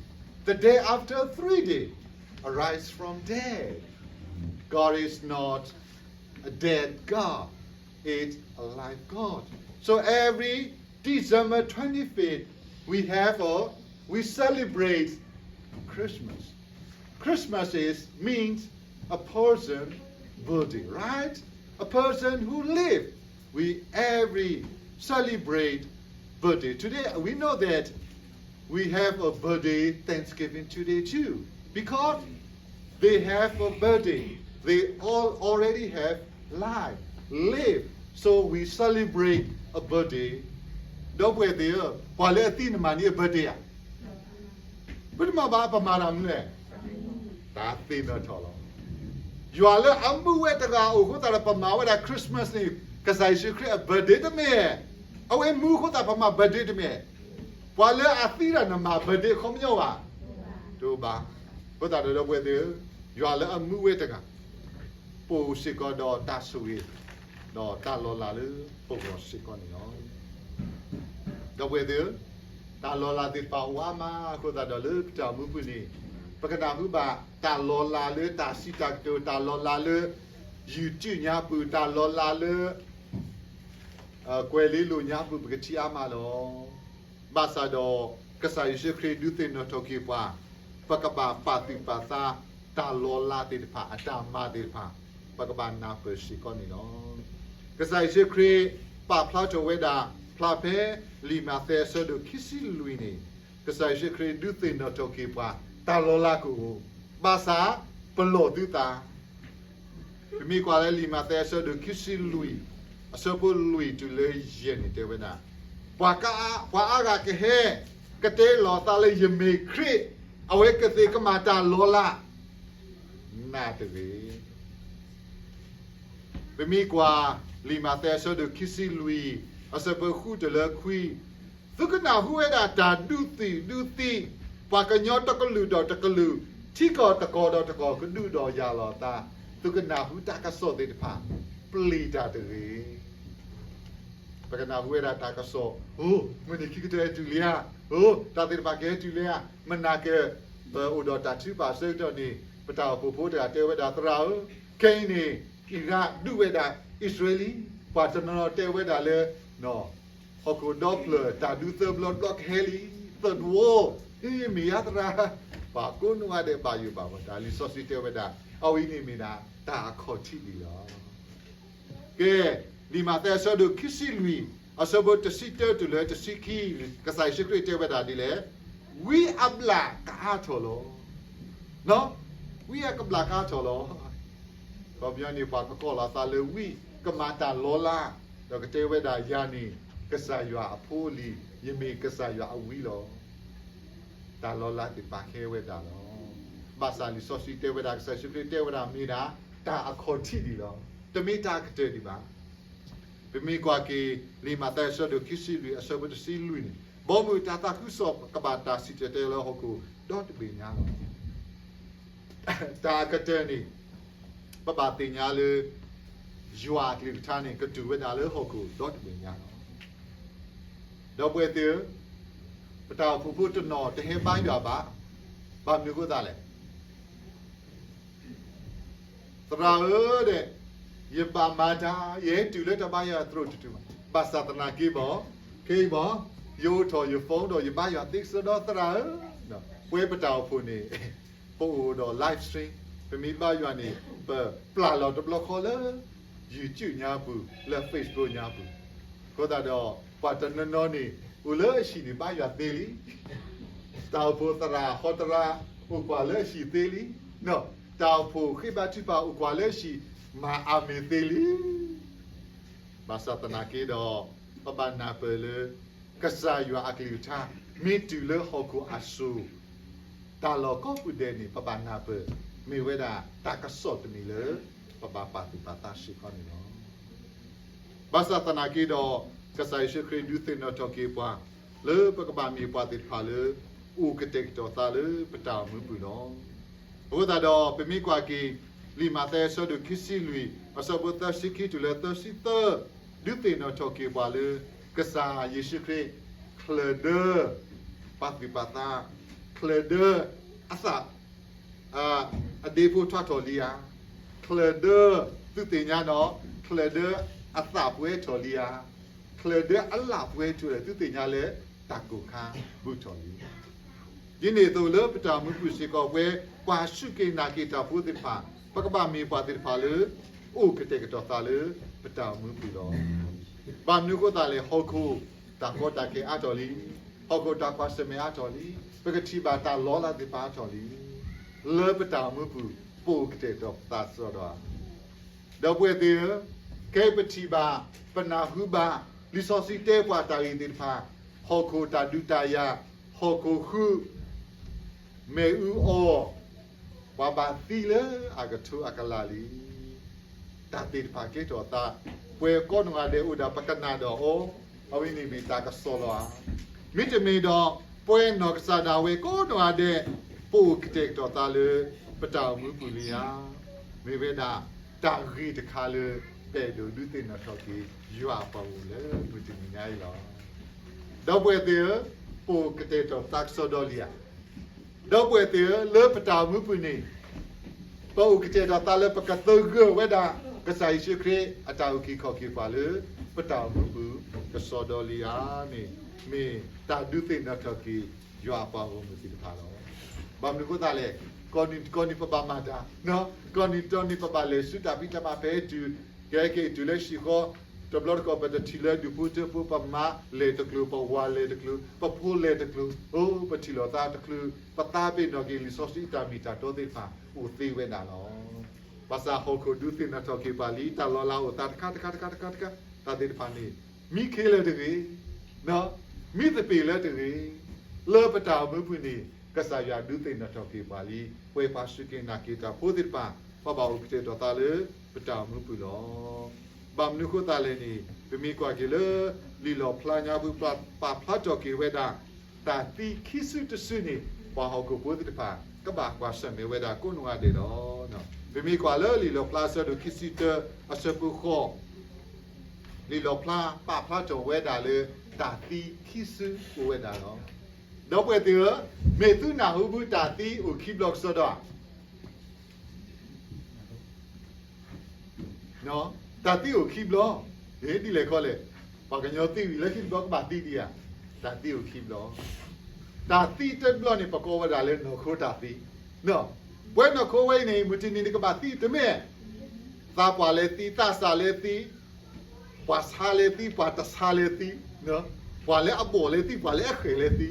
the day after three days, arise from death. God is not a dead God. It's a live God. So every December twenty-fifth, we have a, we celebrate Christmas. Christmas is, means a person birthday, right? A person who live. We every celebrate birthday. Today, we know that we have a birthday Thanksgiving today too, because they have a birthday. They all already have life, live. So we celebrate a birthday. ဒီပုၢ်ဝဲၢ်သ့ၣ်ဧၢ, ပှၤလၢအသံနမၤန့ၢ်အ birthday ဧါ. ပတမၤဘၣ် ပမၤတၢ်မနုၤလဲၣ်. တၢ်သ့ၣ်နီၣ်ထီၣ်လီၤ. ယွၤလၢအမူဝဲတဂၤအအိၣ်အဃိသတးဒီး ပမၤဝဲဒၣ် Christmas န့ၣ် ကစၢ်ယ့ၣ်ၡူးခရံာ်အ birthday တမ့ၢ်. အဝဲမူအဃိသတး ပမၤ birthday တမ့ၢ်. ပှၤလၢအသံတၢ်န့ၣ်မၤ birthday အခီပညီဘၣ်. တအိၣ်ဘၣ်. အဃိသတးဒီး ဒီပုၢ်ဝဲၢ်သ့ၣ်ဧၢ, ယွၤလၢအမူဝဲတဂၤ ပအိၣ်စ့ၢ်ကီးဒီးတၢ်ဆိၣ်ဂ့ၤ ဒီးတၢ်လီၤလးလၢပဂီၢ်စ့ၢ်ကီးန့ၣ်လီၤ. ဒီပုၢ်ဝဲၢ်သ့ၣ်ဧၢ, တၢ်လီၤလးသ့ၣ်တဖၣ်အိၣ်အါမးအဃိသတးဒီး လၢပတၢ်အိၣ်မူပူၤန့ၣ် ပကနၢ်ဟူဘၣ်တၢ်လီၤလးလၢတၢ်စံးတၢ်ကတိၤ, တၢ်လီၤလးလၢ YouTube ညါပူၤ, တၢ်လီၤလးလၢ ကွဲၤလ့လိၤညါပူၤ ပကထံၣ်အါမးလီၤ. ဘၣ်ဆၣ်ဒီး ကစၢ်ယ့ၣ်ၡူးခရံာ်ဒုးသ့ၣ်နီၣ်ထီၣ်က့ၤပှၤ, ပကဘၣ်ပာ်သူၣ်ပာ်သး တၢ်လီၤလးသ့ၣ်တဖၣ် အတၢ်မၤသ့ၣ်တဖၣ် ပကဘၣ်နၢ်ပၢၢ်စ့ၢ်ကီးန့ၣ်လီၤ. ကစၢ်ယ့ၣ်ၡူးခရံာ်ပာ်ဖျါထီၣ်ဝဲဒၣ် ဖျါဖဲလံာ်မးသဲအဆၢဒိၣ်ခံဆံလွံၢ်န့ၣ်, ကစၢ်ယ့ၣ်ၡူးခရံာ်ဒုးသ့ၣ်နီၣ်ထီၣ်က့ၤပှၤ တၢ်လီၤလးကအိၣ်, ဘၣ်ဆၣ်ပလီၢ်သုသး ပမ့ၢ်ကွၢ်လၢလံာ်မးသဲအဆၢဒိၣ်ခံဆံလွံၢ် အဆၢဖိလွံၢ်တုၤလၢယဲၢ်န့ၣ်တဲဝဲဒၣ်, ပှၤက, ပှၤအါဂၤကဟဲ ကတဲလီၤအသးလၢယမ့ၢ်ခရံာ်, အဝဲကသ့ၣ်ကမၤတၢ်လီၤလး နၤတဂ့ၤ. ပမ့ၢ်ကွၢ်လံာ်မးသဲအဆၢဒိၣ်ခံဆံလွံၢ် အဆၢဖိဃုတုၤလၢခွံ, သုကနၢ်ဟူဝဲဒၣ်တၢ်ဒုးသံၣ်ဒုးသံ, ပှၤကညီတကလုာ်ဒီးတကလုာ်, ထံကီၢ်တကီၢ်ဒီးတကီၢ်ကဒုးဒီးယၤလီၤအသး, သုကနၢ်ဟူတၢ်ကစီၣ်သ့ၣ်တဖၣ်, ပျံၤတၢ်တဂ့ၤ. ပကနၢ်ဟူဝဲဒၣ်တၢ်ကစီၣ်, အိ, မုၢ်နံၤခံကတၢၢ်ဟဲတုၤလံဧါ, အိ, တၢ်သ့ၣ်တဖၣ်ကဟဲတုၤလံဧါ, မနၤက့ၤ, ပအိၣ်ဒီးတၢ်ထုကဖၣ်အဆၢကတီၢ်န့ၣ် ပတၢ်အိၣ်ဖှိၣ်ဖိတဂၤတဲဝဲဒၣ် သရၣ်ဧၢ, ခဲအံၤန့ၣ် အံရၣ်ဒုးဝဲဒၣ်အံၣ်စရ့လး, ပှၤတနီၤနီၤတဲဝဲဒၣ်လၢ ဟီၣ်ခိၣ်ဒီဖျၢၣ် တၢ်ဒုးသၢဘျီတဘျီကဟဲလံ, သၢဒိၣ်, မ့ၢ်ယါသရၣ်, ပှၤကိးနီၢ်ဂၤဒဲးဘၣ်ယိၣ်ဘၣ်ဘီ, တၢ်လံာ်စီဆှံတဲဝဲဒၣ်, အဝဲအံၤန့ၣ်မ့ၢ်ဒၣ် တၢ်အခီၣ်ထံးဒံးလီၤ. ကဲ, လံာ်မးသဲအဆၢဒိၣ်ခံဆံလွံၢ် အဆၢဖိတဆံတၢတုၤလၢတဆံခံ, ကစၢ်ယ့ၣ်ၡူးခရံာ်တဲဝဲဒၣ်ဒ်လဲၣ်, ဝံအဘျၣ်ကအါထီၣ်လီၤ. ဝံအကဘျၣ်ကအါထီၣ်လီၤ. ခီပညီန့ၣ် ပှၤကကိးလီၤသးလၢဝံကမၤတၢ်လီၤလး, ဒီးကတဲဝဲဒၣ်ယၤန့ၣ် ကစၢ်ယွၤအဖိလံ, ယမ့ၢ်ကစၢ်ယွၤအဝံလီၤ. တၢ်လီၤလးသ့ၣ်တဖၣ်ကဟဲဝဲဒၣ်လီၤ. ဘၣ်ဆၣ်လံာ်စီဆှံတဲဝဲဒၣ် ကစၢ်ယ့ၣ်ၡူးခရံာ်တဲဝဲဒၣ်မ့ၢ်ဒၣ် တၢ်အခီၣ်ထံးဒံးလီၤ. တမ့ၢ်တၢ်အကတၢၢ်ဒံးဘၣ်. ပမ့ၢ်ကွၢ်က့ၤ လံာ်မးသဲအဆၢဒိၣ်ခံဆံလွံၢ် အဆၢဖိတဆံလွံၢ်န့ၣ်, ဘီမုၢ်တၢ်သးခုကစီၣ်ကဘၣ်တၢ်စံၣ်တဲၤတဲလၢဟီၣ်ခိၣ်ဒီတဘ့ၣ်ညါလီၤ. တၢ်အကတၢၢ်န့ၣ် ပဘၣ်သ့ၣ်ညါလၢ ယွၤအကလုၢ်ကထါန့ၣ် ကတုၤဝဲဒၣ်လၢဟီၣ်ခိၣ်ဒီတဘ့ၣ်ညါလီၤ. ဒီပုၢ်ဝဲၢ်သ့ၣ်ဧၢ, ပတၢ်အိၣ်ဖှိၣ်ဖိတနီၤတဟဲဘါယွၤဘၣ်. ဘၣ်မနုၤအဃိသတးလဲၣ်. သရၣ်ဧၢဒီး, ယဘၣ်မၤတၢ်, ယဟဲတုၤလၢတၢ်ဘါယွၤသရိာ်တတုၤဘၣ်. ဘၣ်ဆၣ်သနာ်က့ဘၣ်, ခဲအံၤဘၣ်, ယအိးထီၣ်ယ phone ဒီးယဘါယွၤသ့ကစီဒီသရၣ်ဧၢ, ပဝဲပတၢ်အိၣ်ဖှိၣ်န့ၣ် ပအိၣ်ဒီး live stream, ပမ့ၢ်ဘါယွၤန့ၣ် ပပျၢ်လီၤတဘျီဃီလၢ YouTube ညါပူၤ, လၢ Facebook ညါပူၤ. အဃိသတးဒီး ပှၤတနီၤနီၤန့ၣ် အိၣ်လၢအဟံၣ်န့ၣ် ဘါယွၤသ့လံ. တၢ်အိၣ်ဖှိၣ်သရၣ်ဟီတရါ အိၣ်ကွၢ်လၢအဟံၣ်သ့လံ. တၢ်အိၣ်ဖှိၣ်ဃ့ဘါထုကဖၣ် အိၣ်ကွၢ်လၢအဟံၣ် မၤအၤမ့ၣ်သ့လံ. ဘၣ်ဆၣ်သနာ်က့ဒီး ပဘၣ်နၢ်ပၢၢ်လၢ ကစၢ်ယွၤအကလုၢ်ကထါ မ့ၢ်တုၤလၢဟီၣ်ခိၣ်အစိၤ တၢ်လီၢ်ကိးပူၤဒဲးန့ၣ် ပဘၣ်နၢ်ပၢၢ် မ့ၢ်ဝဲဒၣ်တၢ်ကစီၣ်တမံၤလၢ ပဘၣ်ပာ်သူၣ်ပာ်သးစ့ၢ်ကီးန့ၣ်လီၤ. ဘၣ်ဆၣ်သနာ်က့ဒီး ကစၢ်ယ့ၣ်ၡူးခရံာ်ဒုးသ့ၣ်နီၣ်ထီၣ်က့ၤပှၤ လၢပကဘၣ်မ့ၢ်ပှၤသ့ၣ်တဖၣ်လၢ အိၣ်ကတဲာ်ကတီၤသးလၢပတၢ်အိၣ်မူပူၤလီၤ. အဃိသတးဒီး ပမ့ၢ်ကွၢ်က့ၤ လံာ်မးသဲအဆၢဒိၣ်ခံဆံလွံၢ် အဆၢဖိသၢဆံခံတုၤလၢသၢဆံသၢ, ဒုးသ့ၣ်နီၣ်ထီၣ်က့ၤပှၤလၢ ကစၢ်ယ့ၣ်ၡူးခရံာ် ချၢၣ်ဒၢ ပာ်သူၣ်ပာ်သး, ချၢၣ်ဒၢ အသး အဒ့ဖိထွါထီၣ်လံဧါ, ချၢၣ်ဒၢ သုသ့ၣ်ညါနီၤ, ချၢၣ်ဒၢအသးပှဲၤထီၣ်လံဧါ, ချၢၣ်ဒၢအလၣ်ပှဲၤထီၣ်လံ, သုသ့ၣ်ညါလၢတၢ်ကိၢ်ခါဘူးထီၣ်လံ. ဒ်န့ၣ်အသိးလၢပတၢ်အိၣ်မူပူၤစ့ၢ်ကီး ပှၤစူၢ်က့ၤနာ်က့ၤတၢ်ဖိသ့ၣ်တဖၣ် ပကဘၣ်မ့ၢ်ပှၤသ့ၣ်တဖၣ်လၢ အိၣ်ကတဲာ်ကတီၤသးလၢပတၢ်အိၣ်မူပူၤလီၤ. ဘၣ်မနုၤအဃိသတးလဲၣ်, ဟီၣ်ခိၣ်တၢ်ကီတၢ်ခဲအါထီၣ်လံ, ဟီၣ်ခိၣ်တၢ်ကွၢ်ဆၢၣ်မဲာ်အါထီၣ်လံ, ပကထံၣ်ဘၣ်တၢ်လီၤလးသ့ၣ်တဖၣ်အါထီၣ်လံ. လၢပတၢ်အိၣ်မူပူၤ ပအိၣ်ကတဲာ်ကတီၤသးစ့ၢ်ကီးဒီးဧါ. ဒီပုၢ်ဝဲၢ်သ့ၣ်ဧၢ, ကဲပထံၣ်ဘၣ်, ပနၢ်ဟူဘၣ်, လံာ်စီဆှံတဲပှၤတၢ်ဂ့ၢ်သ့ၣ်တဖၣ်, ဟီၣ်ခိၣ်တၢ်ဒုးတၢ်ယၤ, ဟီၣ်ခိၣ်ဃု, မ့ၣ်အူအီၣ်, ပှၤဘၣ်သံလၢအကထိအကလၤလံ. တၢ်သ့ၣ်တဖၣ်ကဲထီၣ်သး, ပှၤကိးနီၢ်ဂၤဒဲးအိၣ်ဒၣ်ပကနၣ်ဒီးအီၤ, အဝဲန့ၣ်မ့ၢ်တၢ်ကစီၣ်လီၤဧါ. မ့တမ့ၢ်ဒီး ပှၤနီၢ်ကစၢ်ဒၣ်ဝဲကိးနီၢ်ဂၤဒဲး, ပအိၣ်ကတဲာ်ကတီၤသးလၢ ပတၢ်အိၣ်မူပူၤလံဧါ. မ့ၢ်ဝဲဒၣ် တၢ်ဂ့ၢ်တခါလၢ ပအဲၣ်ဒိးဒုးသ့ၣ်နီၣ်ထီၣ်က့ၤ ယွၤအပှၤအိၣ်လၢမုၢ်တနံၤညါအံၤလီၤ. ဒီပုၢ်ဝဲၢ်သ့ၣ်ဧၢ, ပအိၣ်ကတဲာ်ကတီၤသးကစီဒီလံဧါ. ဒီပုၢ်ဝဲၢ်သ့ၣ်ဧၢ, လၢပတၢ်အိၣ်မူပူၤန့ၣ် ပအိၣ်ကတဲာ်ကတီၤသးလၢပကသဂၢၢ်ဝဲဒၣ် ကစၢ်ယ့ၣ်ၡူးခရံာ်အတၢ်အုၣ်က့ၤခီၣ်က့ၤပှၤလၢ ပတၢ်အိၣ်မူပူၤ ကစီဒီလံဧါန့ၣ်, မ့ၢ်တၢ်ဒုးသ့ၣ်နီၣ်ထီၣ်က့ၤ ယွၤအပှၤဂီၢ်မုၢ်သ့ၣ်တဖၣ်လီၤ. ဘၣ်မနုၤအဃိသတးလဲၣ်, ကိးနံၤကိးနံၤပဘၣ်မၤတၢ်, ကိးနံၤကိးနံၤပဘၣ်လဲၤဆူတၢ်ဖံးတၢ်မၤဖဲတုၤ, ကဲက့ၤတုၤလၢဟံၣ်ဃီ, တဘျီတခီၣ်ပတထံၣ်လၢဒူၣ်ဖိထၢဖိ, ပမါလဲၤတကျိၤ, ပဝၤလဲၤတကျိၤ, ပဖိလဲၤတကျိၤ, အိ ပထံၣ်လိာ်သးတချုး, ပသးပ့ၤနီၣ်က့ၤလံာ်စီဆှံအတၢ်မ့ၢ်တၢ်တီသ့ၣ်တဖၣ် အိၣ်သ့ဝဲဒၣ်လီၤ. ဘၣ်ဆၣ်ဟီၣ်ခိၣ်ဒုးသ့ၣ်နီၣ်ထီၣ်က့ၤပှၤလံ, တၢ်လီၤလးအိၣ်သးတခါတခါတခါတခါတခါ, တၢ်သ့ၣ်တဖၣ်န့ၣ် မံခ့လၢာ်တဂ့ၤ, မံသပ့ၤလၢာ်တဂ့ၤ, လၢပတၢ်အိၣ်မူပူၤန့ၣ် ကစၢ်ယွၤဒုးသ့ၣ်နီၣ်ထီၣ်က့ၤပှၤလံ. ပှၤပှၤစူၢ်က့ၤနာ်က့ၤတၢ်ဖိသ့ၣ်တဖၣ် ပဘၣ်အိၣ်ကတဲာ်ကတီၤသးလၢ ပတၢ်အိၣ်မူပူၤလီၤ. ဘၣ်မနုၤအဃိသတးလဲၣ်န့ၣ်, ပမ့ၢ်ကွၢ်က့ၤလၢ လံာ်လီၣ်ဖျါညါပူၤ ပာ်ဖျါထီၣ်က့ၤဝဲဒၣ် တၢ်သံခံစုတစုန့ၣ် ပှၤဟီၣ်ခိၣ်ဖိသ့ၣ်တဖၣ် ကဘၣ်ကွၢ်ဆၢၣ်မဲာ်ဝဲဒၣ်ကိးနီၢ်ဂၤဒဲးလီၤ. ပမ့ၢ်ကွၢ်လၢလံာ်လီၣ်ဖျါအဆၢဒိၣ်ခံဆံတၢ အဆၢဖိဃိး, လံာ်လီၣ်ဖျါပာ်ဖျါထီၣ်ဝဲဒၣ်လၢ တၢ်သံခံစုအိၣ်ဝဲဒၣ်လီၤ. ဒီပုၢ်ဝဲၢ်သ့ၣ်ဧၢ, မ့ၢ်သုနၢ်ဟူဘၣ်တၢ်သံအိၣ်ခံဘျီကစီဒီဧါ. တၢ်သံအိၣ်ခံဘျီ, ဒ်လဲၣ်ခီလဲၣ်, ပှၤကညီသံဝံၤလၢခံတဘျီကဘၣ်သံဒံးဧါ. တၢ်သံအိၣ်ခံဘျီ, တၢ်သံတဘျီန့ၣ် ပကိးဝဲဒၣ်လၢနီၢ်ခိတၢ်သံ, ပှၤနီၢ်ခိဝဲအံၤန့ၣ် မုၢ်တနံၤန့ၣ်ကဘၣ်သံတမ့ၢ်, သးပှၢ်လဲၤသံ, သးစၢ်လဲၤသံ, ပှၤဆါလဲၤသံ, ပှၤတဆါလဲၤသံ, ပှၤလၢအဘီၣ်လဲၤသံ, ပှၤလၢအဃဲၣ်လဲၤသံ,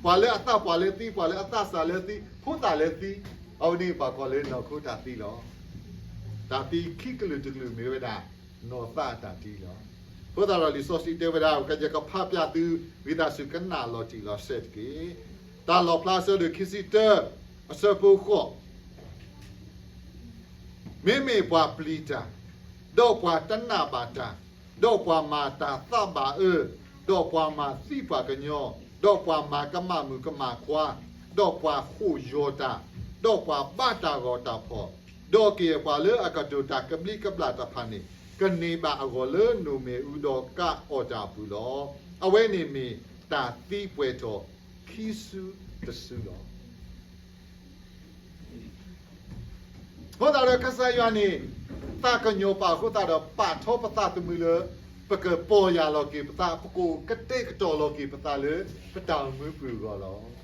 ပှၤလၢအသးပှၢ်လဲၤသံ, ပှၤလၢအသးစၢ်လဲၤသံ, ဖိသၣ်လဲၤသံ, အဝဲန့ၣ်ပှၤကိးလၢနီၢ်ခိတၢ်သံလီၤ. တၢ်သံခံကလုာ်တကလုာ်မ့ၢ်ဝဲဒၣ် နီၢ်သးအတၢ်သံလီၤ. အဃိသတးဒီးလံာ်စီဆှံတဲဝဲဒၣ် ကယကဖးပၠးသု ဝံသးစူၤကနၣ်လီၤတံၢ်လီၤဆဲးတက့ၢ်. တၢ်လီၣ်ဖျါအဆၢဒိၣ်ခံဆံတၢ အဆၢဖိဃိး, မ့မ့ၢ်ပှၤပျံၤတၢ်, ဒီးပှၤတနာ်ဘၣ်တၢ်, ဒီးပှၤမၤတၢ်သးဘၣ်အၢ, ဒီးပှၤမၤသံပှၤကညီ, ဒီးပှၤမၤကမၣ်မုၣ်ကမၣ်ခွါ, ဒီးပှၤဟ့ၣ်ယီၤတၢ်, ဒီးပှၤဘၣ်တၢ်ဂီၤတၢ်ဖီၣ်, ဒီးကယဲၢ်ပှၤလၢအကတိၤတၢ်ကဘျံးကဘျၣ်တဖၣ်န့ၣ်, ကန့ၢ်ဘၣ်အဂီၢ်လၢနိၣ်မ့ၣ်အူဒီးကအီၣ်တၢ်အပူၤလီၤ. အဝဲန့ၣ်မ့ၢ်တၢ်သံပှဲၤထီၣ်ခံစုတစုလီၤ. အဃိသတးဒီးကစၢ်ယွၤန့ၣ် သးကညီၤပာ်အဃိသတးဒီး ပာ်ထီပသးသမူလၢ ပကပီၢ်ယၢ်လီၤက့ၤပသး, ပကအိၣ်ကတဲာ်ကတီၤလီၤက့ၤပသးလၢ ပတၢ်အိၣ်မူပူၤအဂီၢ်လီၤ.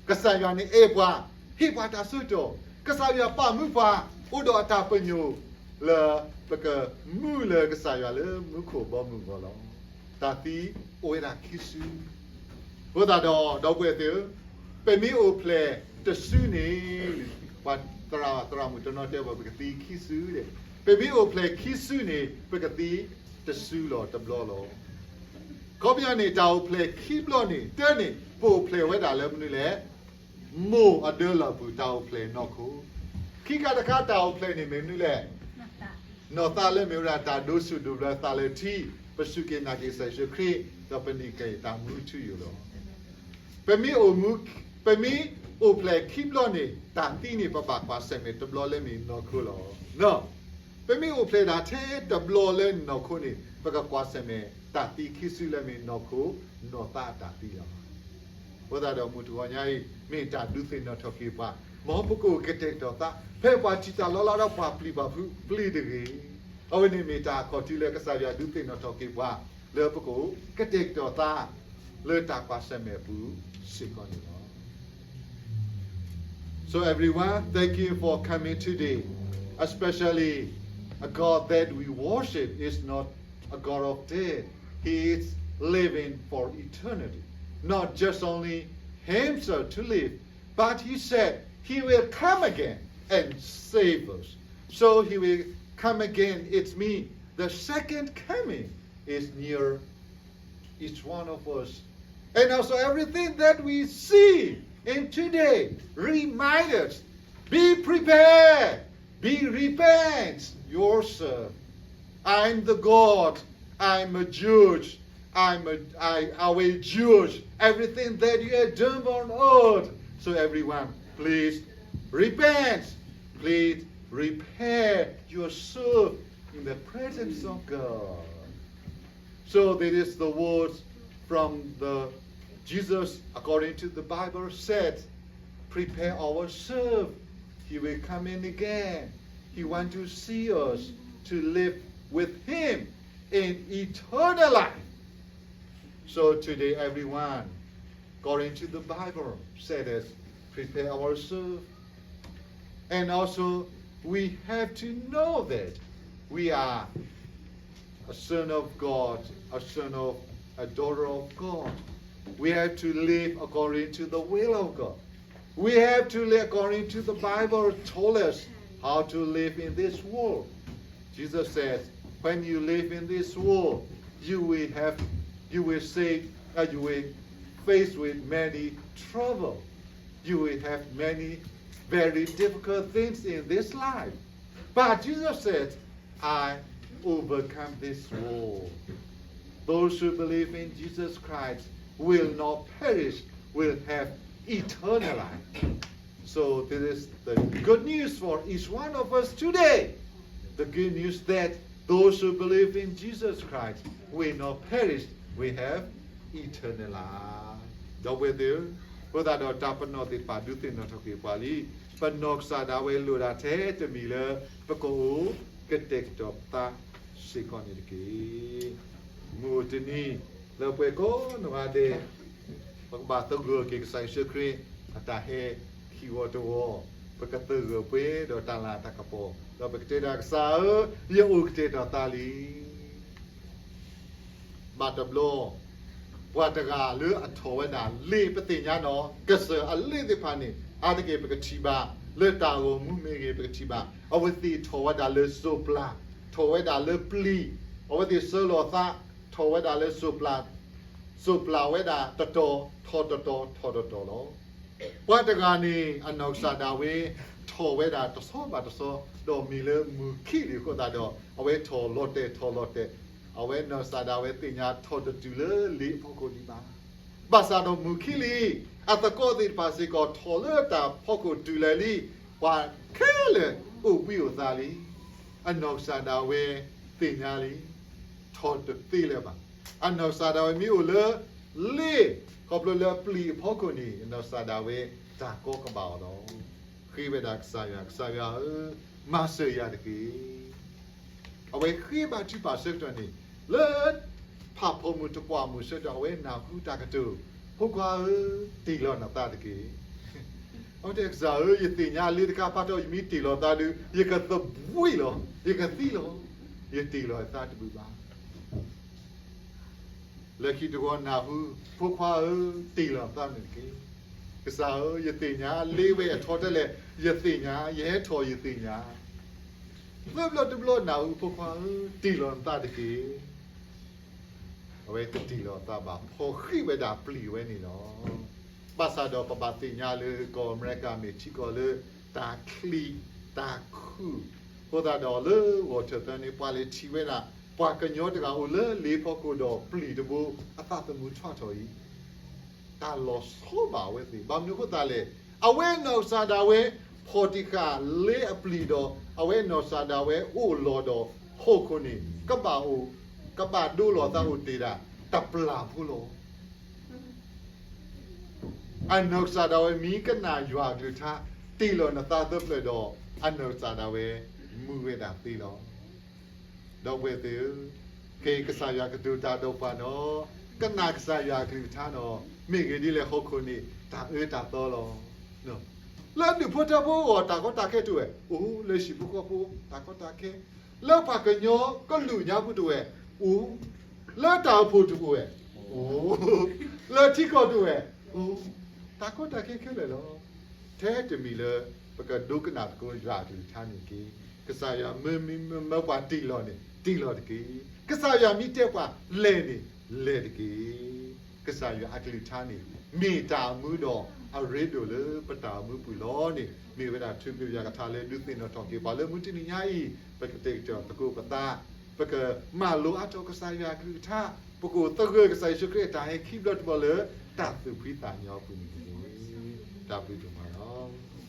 ကစၢ်ယွၤန့ၣ်အဲၣ်ပှၤ, ဟ့ၣ်ပှၤတၢ်ဆၢကတီၢ်, ကစၢ်ယွၤပာ်မူပှၤ, အိၣ်ဒီးအတၢ်ပညိၣ်လၢ ပကမူလၢကစၢ်ယွၤလၢမူခိၣ်ဘီမုၢ်အဂီၢ်လီၤ. တၢ်သံအိၣ်ဝဲဒၣ်ခံစု အဃိသတးဒီး ဒီပုၢ်ဝဲၢ်သ့ၣ်ဧၢ, ပမ့ၢ်အိၣ်ဖျဲၣ်တစုန့ၣ်, ပှၤသရၣ်သရၣ်မုၣ်တနီၤတဲဝဲ ပကသံခံစုဒီး, ပမ့ၢ်အိၣ်ဖျဲၣ်ခံစုန့ၣ် ပကသံတစုလီၤတဘျီလီၤ. အခီပညီန့ၣ် တၢ်အိၣ်ဖျဲၣ်ခံဘျီန့ၣ် တၢန့ၣ် ပအိၣ်ဖျဲၣ်ဝဲဒၣ်လၢမနုၤလဲၣ်, မိၢ်အဒၢလီၢ်ပူၤ တၢ်အိၣ်ဖျဲၣ်နီၢ်ခိ, ခံခါတခါတၢ်အိၣ်ဖျဲၣ်န့ၣ်မ့ၢ်မနုၤလဲၣ် နီၢ်သးလၢမ့ၢ်ဝဲဒၣ်တၢ်ဒိးဆူၣ်ဒိးဘျၢသးလၢထံ, ပစူၢ်က့ၤနာ်က့ၤကစၢ်ယ့ၣ်ၡူးခရံာ်, ဒီးပန့ၢ်က့ၤတၢ်မူထူယိာ်လီၤ. ပမ့ၢ်အိၣ်မူ, ပမ့ၢ်အိၣ်ဖျဲၣ်ခံဘျီန့ၣ် တၢ်သံန့ၣ် ပဘၣ်ကွၢ်ဆၢၣ်မဲာ်တဘျီလၢမ့ၢ်နီၢ်ခိလီၤ. ပမ့ၢ်အိၣ်ဖျဲၣ်ဒၣ်ထဲတဘျီလၢနီၢ်ခိန့ၣ် ပကကွၢ်ဆၢၣ်မဲာ်တၢ်သံခံစုလၢမ့ၢ်နီၢ်ခိ, နီၢ်သးအတၢ်သံလီၤ. အဃိသတးဒီးမုၢ်တဂီၤညါအံၤ မ့ၢ်တၢ်ဒုးသ့ၣ်နီၣ်ထီၣ်က့ၤပှၤ, မ်ပကအိၣ်ကတဲာ်ကတီၤသး, ဖဲပှၤထံၣ်တၢ်လီၤလးဒီးပှၤပျံၤပှၤဖုးပျံၤတဂ့ၤ. အဝဲန့ၣ်မ့ၢ်တၢ်အခီၣ်ထံးလၢကစၢ်ယွၤဒုးသ့ၣ်နီၣ်ထီၣ်က့ၤပှၤ, လၢပကအိၣ်ကတဲာ်ကတီၤသး လၢတၢ်ကွၢ်ဆၢၣ်မဲာ်အပူၤစ့ၢ်ကီးန့ၣ်လီၤ. So everyone, thank you for coming today. Especially a God that we worship is not a God of death. He is living for eternity. Not just only himself to live, but he said he will come again and save us. So he will come again. It's mean the second coming is near each one of us. And also everything that we see in today remind us, be prepared, be repent yourself. I'm the God, I'm a judge, I'm a, I, I will judge everything that you have done on earth. So everyone, please repent. Please prepare yourself in the presence of God. So this is the words from the Jesus, according to the Bible, said, prepare ourselves. He will come in again. He wants to see us to live with him in eternal life. So today, everyone, according to the Bible, said us, prepare ourselves. And also, we have to know that we are a son of God, a son of, a daughter of God. We have to live according to the will of God. We have to live according to the Bible told us how to live in this world. Jesus says, when you live in this world, you will have, you will say, uh, you will face with many trouble. You will have many very difficult things in this life. But Jesus said, I overcome this world. Those who believe in Jesus Christ will not perish, will have eternal life. So this is the good news for each one of us today. The good news that those who believe in Jesus Christ will not perish, will have eternal life. ဒီပုၢ်ဝဲၢ်သ့ၣ်ဧၢ, အဃိသတးဒီးတၢ်ပနီၣ်သ့ၣ်တဖၣ်ဒုးသ့ၣ်နီၣ်ထီၣ်က့ၤပှၤလံ, ပနီၢ်ကစၢ်ဒၣ်ဝဲလိၣ်ဒၣ်ထဲတမံၤလၢ ပကအိၣ်ကတဲာ်ကတီၤပသးစ့ၢ်ကီးန့ၣ်တက့ၢ်. မုၢ်အိၣ်တနံၤ လၢပှၤကိးနီၢ်ဂၤဒဲး ပကဘၣ်သဂၢၢ်က့ၤကစၢ်ယ့ၣ်ၡူးခရံာ်အတၢ်ဟဲခံဝီတဝီ, ပကသဂၢၢ်ပှဲၤဒီးတၢ်လၤတၢ်ကပီၤ, ဒီးပကတဲဒၣ်ကစၢ်ဧၢ, ယအိၣ်ကတဲာ်ကတီၤသးလံ. ဘၣ်တဘျီ ပှၤတဂၤလၢအထီၣ်ဝဲဒၣ်လံာ် ပသ့ၣ်ညါနီၤ ကစၢၢ်အလံာ်သ့ၣ်တဖၣ်န့ၣ် အါတက့ၢ်ပကထံၣ်ဘၣ် လၢတၢ်ဂီၤမူမ့ၢ်ဂ့ၤ ပကထံၣ်ဘၣ် အဝဲသ့ၣ်ထီၣ်ဝဲဒၣ်လၢစိၢ်ပျၢ်, ထီၣ်ဝဲဒၣ်လၢပျံၤ, အဝဲသ့ၣ်စၢလီၤသး ထီၣ်ဝဲဒၣ်လၢစိၢ်ပျၢ်, စိၢ်ပျၢ်ဝဲဒၣ်တတီၤ, ထီၣ်တတီၤ, ထီၣ်တတီၤလီၤ. ပှၤတဂၤန့ၣ် အနီၢ်ကစၢ်ဒၣ်ဝဲ ထီၣ်ဝဲဒၣ်တဆီဘၣ်တဆီ, ဒီးမ့ၢ်လၢမုၢ်ခံလံအဃိသတးဒီး အဝဲထီၣ်လီၤတဲာ်ထီၣ်လီၤတဲာ်, အဝဲနီၢ်ကစၢ်ဒၣ်ဝဲသ့ၣ်ညါထီၣ်တတုၤလၢလံာ်အဖီခိၣ်ဒံးဘၣ်. ဘၣ်ဆၣ်ဒီးမုၢ်ခံလံ, အသကိးသ့ၣ်တဖၣ်စ့ၢ်ကီးထီၣ်လၢတၢ်ဖီခိၣ်တုၤလၢာ်လံ, ပှၤခဲလၢာ်အိၣ်ဘှံးအိၣ်သါလံ. အနီၢ်ကစၢ်ဒၣ်ဝဲသ့ၣ်ညါလံ, ထီၣ်တသ့လၢၤဘၣ်. အနီၢ်ကစၢ်ဒၣ်ဝဲမ့ၢ်အိၣ်လၢလံာ် ခီဖျိလၢပျံၤအဖီခိၣ်န့ၣ် အနီၢ်ကစၢ်ဒၣ်ဝဲတၢ်ကီကဘၣ်အီၤလီၤ. ဃ့ဝဲဒၣ်ကစၢ်ယွၤ, ကစၢ်ယွၤဧၢ, မၤစၢၤယၤတက့ၢ်. အဝဲဃ့ဘါထုကဖၣ်ဆၢကတီၢ်န့ၣ် လၢဖးဖီမုၢ်တကွၢ်မုၢ်ဆၢကတီၢ် အဝဲနၢ်ဟူတၢ်ကတိၤ, ဖိခွါဧၢ, တ့ၢ်လီၤနသးတက့ၢ်. အဝဲတဲကစၢ်ဧၢ, ယသ့ၣ်ညါလံာ်တခါဖးထီၣ် ယမ့ၢ်တ့ၢ်လီၤသးဒီး ယကသဘှံးလီၤ, ယကသံလီၤ. ယတ့ၢ်လီၤယသးတဘၣ်ဘၣ်. လၢခံတဂီၤနၢ်ဟူ, ဖိခွါဧၢ, တ့ၢ်လီၤသးန့ၣ်တက့ၢ်. ကစၢ်ဧၢ, ယသ့ၣ်ညါလံာ်ဝဲအထီထဲလဲၣ်, ယသ့ၣ်ညါ, ယဟဲထီၣ်ယသ့ၣ်ညါ. သၢဘျီတဘျီနၢ်ဟူ, ဖိခွါဧၢ, တ့ၢ်လီၤနသးတက့ၢ်. အဝဲတတ့ၢ်လီၤသးဘၣ်, ဖီၣ်ဃံးဝဲဒၣ်ပျံၤဝဲန့ၣ်လီၤ. ဘၣ်ဆၣ်ဒီးပဘၣ်သ့ၣ်ညါလၢကီၢ်အမဲရကၤမ့ၢ်ထံကီၢ်လၢတၢ်ချံးတၢ်ခုၣ်, အဃိသတးဒီးလၢဂီၤထၢၣ်သၢန့ၣ် ပှၤလဲၤထံၣ်ဝဲဒၣ် ပှၤကညီတဂၤအိၣ်လၢလ့ဖိခိၣ်ဒီးပျံၤတဘိ အသးသမူထီၣ်ထီၣ်အံၤ တၢ်လီၤဆီဘၣ်အဝဲသ့ၣ်. ဘၣ်မနုၤအဃိသတးလဲၣ်, အဝဲနီၢ်ကစၢ်ဒၣ်ဝဲ ဖီၣ်တံၢ်ဃာ်လ့အပျံၤဒီး အဝဲနီၢ်ကစၢ်ဒၣ်ဝဲအိၣ်လီၤဒီးဟီၣ်ခိၣ်န့ၣ် ကဘၣ်အိၣ်, ကဘၣ်ဒိလီၤသးအိၣ်တ့ၢ်ဒၣ် တပျၢ်ဖိလီၤ. အနီၢ်ကစၢ်ဒၣ်ဝဲမ့ၢ်ကနၣ်ယွၤအကလုၢ်ကထါ တ့ၢ်လီၤနသးသၢဖျၢၣ်ဒီး အနီၢ်ကစၢ်ဒၣ်ဝဲမူဝဲဒၣ်သ့လီၤ. ဒီပုၢ်ဝဲၢ်သ့ၣ်ဧၢ, ခဲအံၤကစၢ်ယွၤကတိၤတၢ်ဒီးပှၤနီၤ, ကနၣ်ကစၢ်ယွၤအကလုၢ်ကထါနီၤ, မ့ၢ်ဂ့ၤဒ်လဲၣ်ဟီၣ်ခိၣ်န့ၣ် တၢ်အၢတၢ်သီလီၤ. လၢဒူၣ်ဖိထၢဖိအဂီၢ် တၢ်ကီတၢ်ခဲတအိၣ်ဝဲ, အိၣ်လၢဟံၣ်ဖိဃီဖိ တၢ်ကီတၢ်ခဲ, လၢပှၤကညီကလုာ်ညါပူၤတအိၣ်ဝဲ, အိၣ်, လၢတၢ်အိၣ်ဖှိၣ်တအိၣ်ဝဲ, အိၣ်, လၢထံကီၢ်တအိၣ်ဝဲ, အိၣ်, တၢ်ကီတၢ်ခဲခဲလၢာ်လီၤ. ထဲတမံၤလၢ ပကဒိကနၣ်သကိးယွၤအကလုၢ်ကထါန့ၣ်တက့ၢ်. ကစၢ်ယွၤမ့မ့ၢ်မၢပှၤတ့ၢ်လီၤန့ၣ် တ့ၢ်လီၤတက့ၢ်. ကစၢ်ယွၤမ့ၢ်တဲပှၤလဲၤန့ၣ် လဲၤတက့ၢ်. ကစၢ်ယွၤအကလုၢ်ကထါန့ၣ် မ့ၢ်တၢ်အမူဒီးအရ့ဒိၣ်လၢပတၢ်အိၣ်မူပူၤလီၤန့ၣ် မ့ၢ်ဝဲဒၣ်ထုးက့ၤယွၤကထါလၢဒုးသ့ၣ်နီၣ်ထီၣ်က့ၤပှၤလၢမုၢ်တနံၤညါအံၤ ပကတဲာ်ကတီၤသကိးပသး ပကမၤလိအါထီၣ်ကစၢ်ယွၤအကလုၢ်ကထါ, ပကအိၣ်သဂၢၢ်ကစၢ်ယ့ၣ်ၡူးခရံာ်အတၢ်ဟဲခံဘျီတဘျီလၢ တၢ်သူၣ်ဖှံသးညီအပူၤန့ၣ်တက့ၢ်. တၢ်ဘျုးဒိၣ်မးလီၤ.